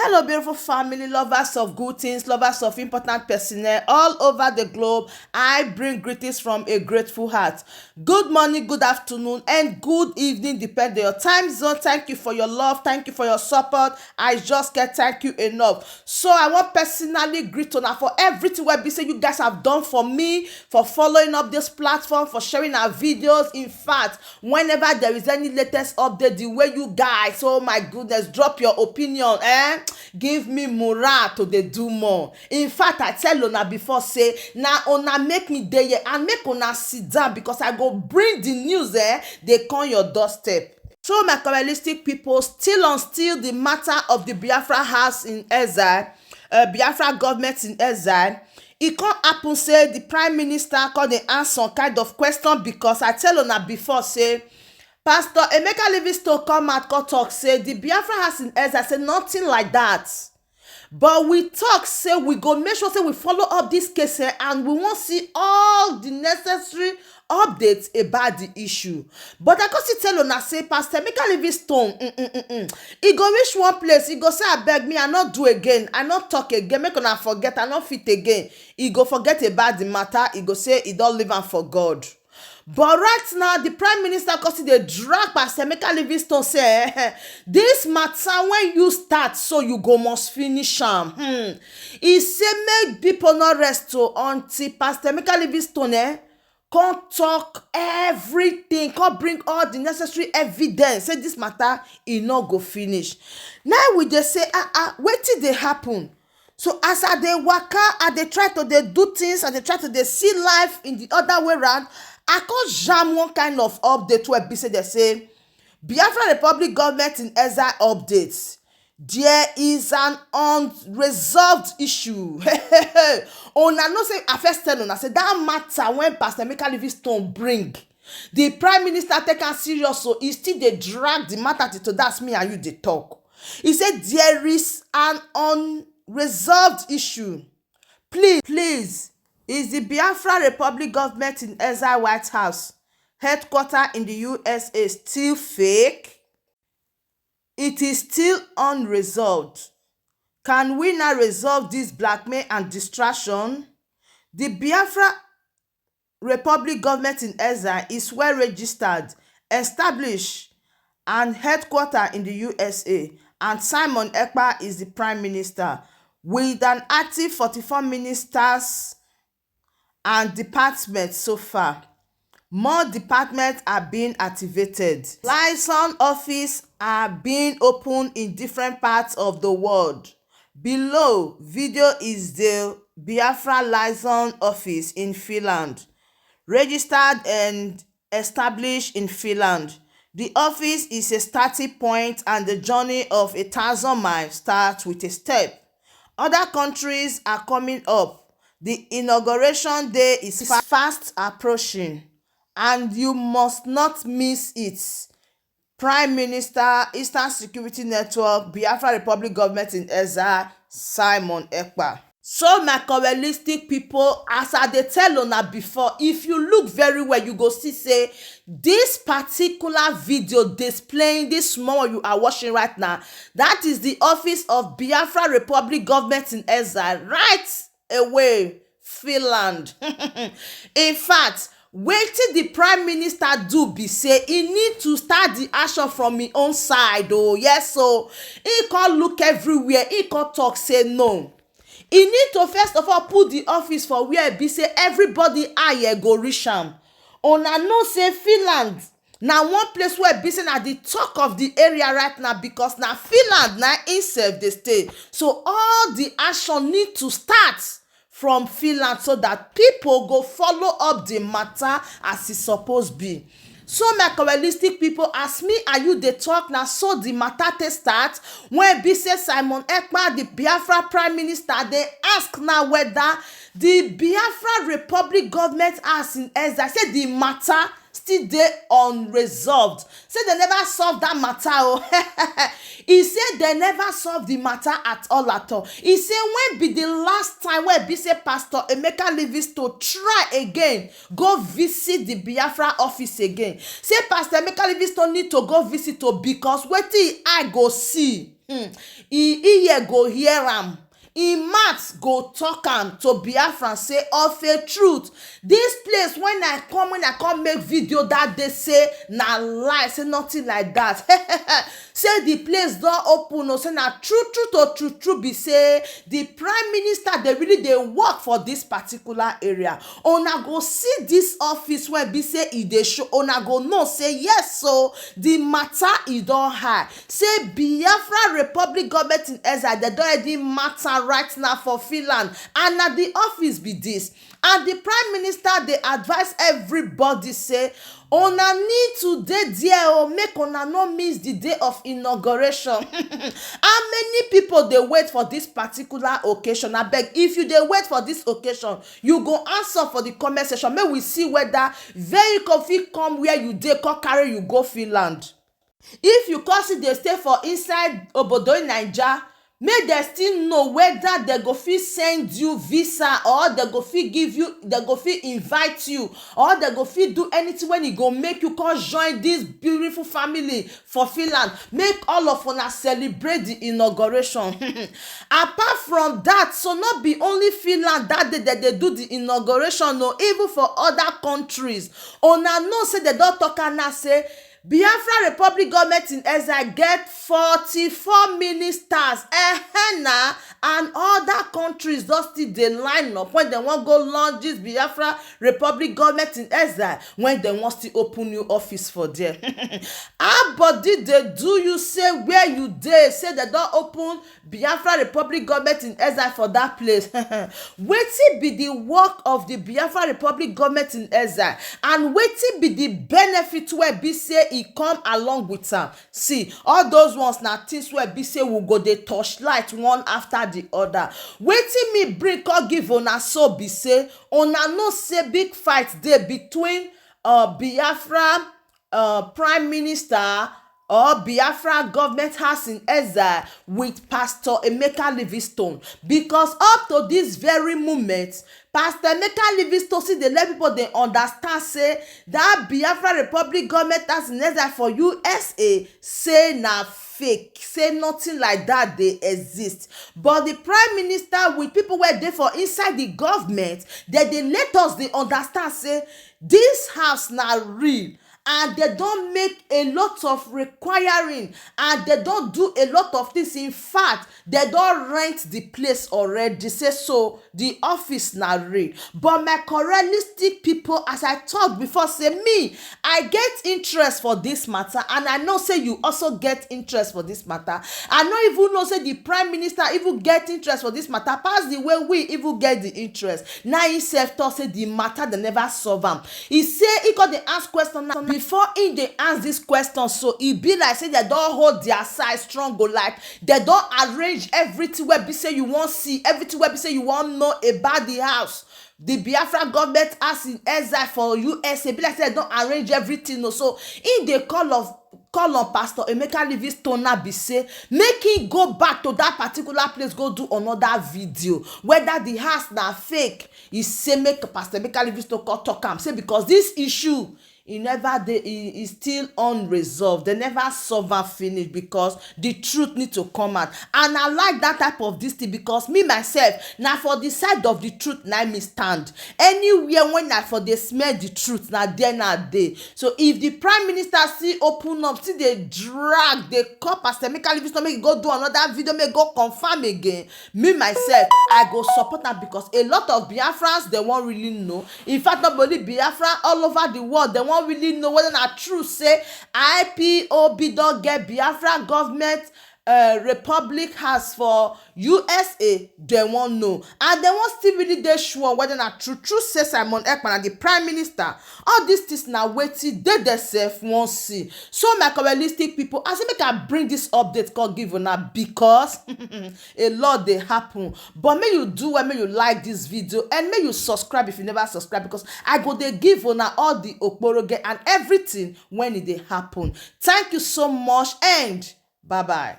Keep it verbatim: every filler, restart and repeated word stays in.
Hello, beautiful family, lovers of good things, lovers of important personnel all over the globe. I bring greetings from a grateful heart. Good morning, good afternoon, and good evening, depending on your time zone. Thank you for your love. Thank you for your support. I just can't thank you enough. So I want personally greet una for everything wey be say you guys have done for me, for following up this platform, for sharing our videos. In fact, whenever there is any latest update, the way you guys, oh my goodness, drop your opinion, eh? Give me morale to dey do more. In fact, I tell una before say na una make me dey here and make una sit down, because I go bring the news, eh, dey come your doorstep. So my coralistic people, still on still the matter of the Biafra house in exile, uh, Biafra government in exile. E come happen say the prime minister come dey ask some kind of question, because I tell una before say Pastor Emeka Livingstone come out come talk say the Biafra house in exile say nothing like that. But we talk say we go make sure say we follow up this case, eh, and we wan see all the necessary updates about the issue. But I come still tell una say Pastor Emeka Livingstone, mm, mm, mm, mm, e go reach one place, e go say, "Abeg, me, I no do again, I no talk again, make una forget, I no fit again." E go forget about the matter, e go say e don leave am for God. But right now, the prime minister come still dey drag Pastor Emeka Livingstone say, "Eh, this matter wey you start, so you go must finish am." Hmm. E say make people no rest o until Pastor Emeka Livingstone, eh, come talk everything, come bring all the necessary evidence. Say this matter, e no go finish. Now we dey say, "Ah, ah, wetin dey happen?" So as I dey waka, I dey try to dey do things, I dey try to dey see life in the other way round. I come jam one kind of update wey be say they say, "Biafra Republic government in exile updates. There is an unresolved issue." Una know say I first tell una say that matter when Pastor Emeka Livingstone bring, the prime minister take am serious, so e still dey drag the matter till today as me and you dey talk. E say there is an unresolved issue. Please, please, is the Biafra Republic government in exile White House headquarter in the U S A still fake? It is still unresolved. Can we now resolve this blackmail and distraction? The Biafra Republic government in exile is well registered, established, and headquartered in the U S A, and Simon Ekpa is the prime minister, with an active forty-four ministers and departments so far. More departments are being activated. Liaison office are being opened in different parts of the world. Below video is the Biafra liaison office in Finland, registered and established in Finland. The office is a starting point, and the journey of a thousand miles starts with a step. Other countries are coming up. The inauguration day is fa- fast approaching, and you must not miss it. Prime Minister, Eastern Security Network, Biafra Republic government in exile, Simon Ekpa. So my coralistic people, as I dey tell una before, if you look very well, you go see say this particular video displaying this small you are watching right now, that is the office of Biafra Republic government in exile, right away, Finland. In fact, wetin the prime minister do be say e need to start the action from him own side. Oh yes, so he come look everywhere, he come talk say no, he need to first of all put the office for where e be say everybody eye go reach am. Una know say Finland na one place wey be say na the talk of the area right now, because na Finland na himself dey stay. So all the action need to start from Finland so that people go follow up the matter as e suppose be. So my coralistic people, as me and you dey talk, na so the matter take start. When be say Simon Ekpa, the Biafra prime minister, dey ask now whether the Biafra Republic government house in exile say the matter still dey unresolved, say they never solve that matter. Oh, he say they never solve the matter at all at all. He say when be the last time wey be say Pastor Emeka Livingstone try again go visit the Biafra office again? Say Pastor Emeka Livingstone need to go visit o, because wetin him eye go see Hmm. E ear go hear am, im mouth go talk am to Biafra say, of a truth, this place, when I come, when I come make video that day, say na lie, say nothing like that. Say the place don open o, say na true true to true true be say the prime minister dey really dey work for this particular area. Una go see this office wey be say e dey show, una go know say yes, so the matter e don high. Say Biafra Republic government in exile, dem don already matter right now for Finland, and na the office be this. And the prime minister dey advise everybody say, una need to dey there o, make una no miss the day of inauguration. How many people dey wait for this particular occasion? Abeg, if you dey wait for this occasion, you go answer for the comment section. Make we see whether vehicle fit come where you dey, come carry you go Finland. If you come still dey stay for inside obodo Naija, make dem still know whether dem go fit send you visa, or dem go fit give you, dem go fit invite you, or dem go fit do anything wey e go make you come join this beautiful family for Finland. Make all of una celebrate the inauguration. Apart from that, so no be only Finland that day dem dey do the inauguration o, even for other countries. Una know say dem don talk am now say Biafra Republic government in exile get forty-four ministers, eh, na, and other countries don still dey line up when dem wan go launch this Biafra Republic government in exile, when dem wan still open new office for there. How body dey do you say where you dey, say dem don open Biafra Republic government in exile for that place? Wetin be the work of the Biafra Republic government in exile, and wetin be the benefit wey be say e come along with am? See, all those ones na things wey be say we go dey torchlight one after the other. Wetin me bring come give una so be say, una know say big fight dey between uh, Biafra uh, prime minister or Biafra government house in exile with Pastor Emeka Livingstone, because up to this very moment, Pastor Emeka Livingstone still dey let people dey understand say that Biafra Republic government house in exile for U S A say na fake, say nothing like that dey exist. But the prime minister with people wey dey for inside the government, dem dey let us dey understand say this house na real, and dem don make a lot of requiring, and dem don do a lot of things. In fact, dem don rent the place already, say so the office na real. But my correalistic people, as I talk before, say me, I get interest for this matter, and I know say you also get interest for this matter. I no even know say the prime minister even get interest for this matter pass the way we even get the interest. Now he sef talk say the matter dem never solve am. He say he come dey ask question now. Before he dey ask this question, so e be like say dem don hold their side strong o, like dem don arrange everything wey be say you wan see, everything wey be say you wan know about the house, the Biafra government house in exile for U S A. Be like say dem don arrange everything o. So he dey call of call on Pastor Emeka Livingstone now be say make he go back to that particular place, go do another video whether the house na fake. He say make Pastor Emeka Livingstone come talk am, say because this issue e never dey, e e still unresolved. Dem never solve am finish because the truth need to come out. And I like that type of this thing because me myself, na for the side of the truth na me stand. Anywhere when I for dey smell the truth, na there na dey. So if the prime minister still open up, still dey drag, dey call Pastor Emeka Livingstone make e go do another video, make e go confirm again, me myself, I go support am because a lot of Biafrans, dem wan really know. In fact, no be only Biafra, all over the world, dem wan really know whether na true say I P O B don get Biafra government uh, Republic house for U S A. Dem wan know, and dem wan still really dey sure whether na true true say Simon Ekpa na the prime minister. All these things na wetin dey themselves wan see. So my correalistic people, I say make I bring this update come give una because a lot dey happen. But make you do well, make you like this video, and make you subscribe if you never subscribe, because I go dey give una all the okporoge and everything when e dey happen. Thank you so much, and bye bye.